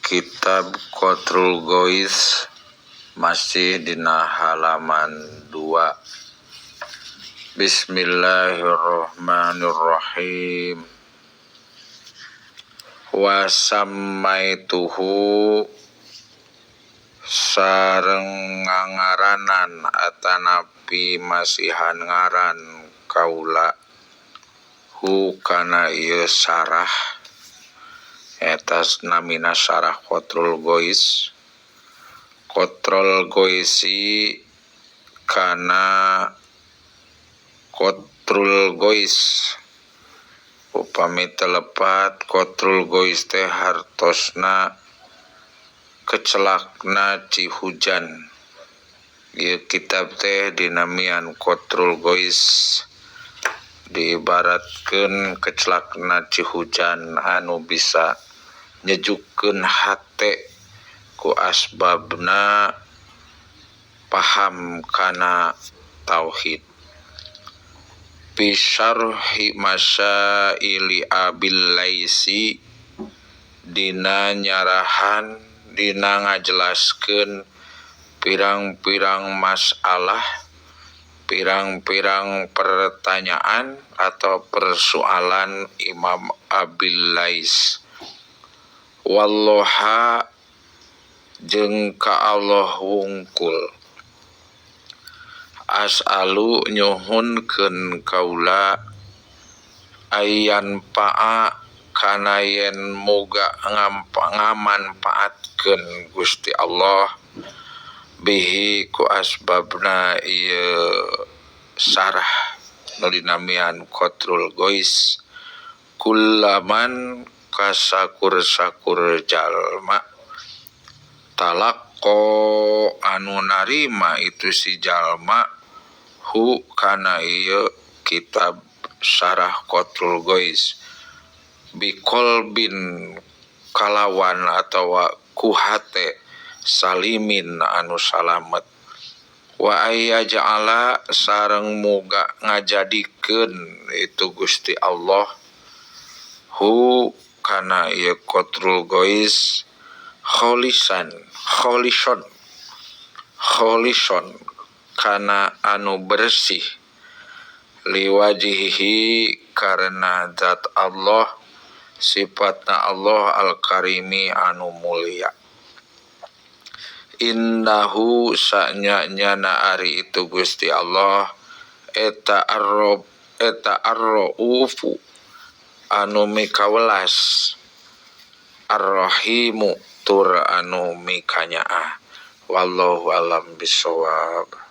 Kitab Qatrul Ghoits masih dina halaman 2. Bismillahirrahmanirrahim. Wa sammaituhu sareng ngangaranan atanapi masihan ngaran kaula hu kana ieu sarah eta namina Syarah Qatrul Ghoits. Qatrul Ghoisi kana Qatrul Ghoits upami teu lepat Qatrul Ghoits teh hartosna kecelakna ci hujan. Ieu kitab teh dinamian Qatrul Ghoits diibaratkeun kecelakna ci hujan anu bisa nyejukkeun hate ku asbabna paham kana tauhid. Fi syarhi masaili Abil Laisi dina nyarahan dina ngajelaskeun pirang-pirang masalah, pirang-pirang pertanyaan atau persoalan Imam Abil Lais. Wallaha jeung ka Allah wungkul as'alu nyuhunkeun kaula ayyan pa'a kana yen muga ngamanfaatkeun Gusti Allah bihi ku asbabna ieu sarah nu dinamian Qatrul Ghoits kullaman kasakur-sakur jalma talaqqa anu narima itu si jalma hu kana ieu kitab Syarah Qatrul Ghoits biqolbin kalawan atawa ku hate salimin anu salamet wa ayyaj'ala sareng muga ngajadikeun itu Gusti Allah hu kana ieu Qatrul Ghoits kholisan kholison kholison kana anu bersih liwajihi karena zat Allah sifatna Allah al-karimi anu mulia. Innahu sanya-nyana ari itu Gusti Allah eta arrob eta arraufu anu mikawelas arrahimu tur anu mikanyaah. Wallahu alam bisawab.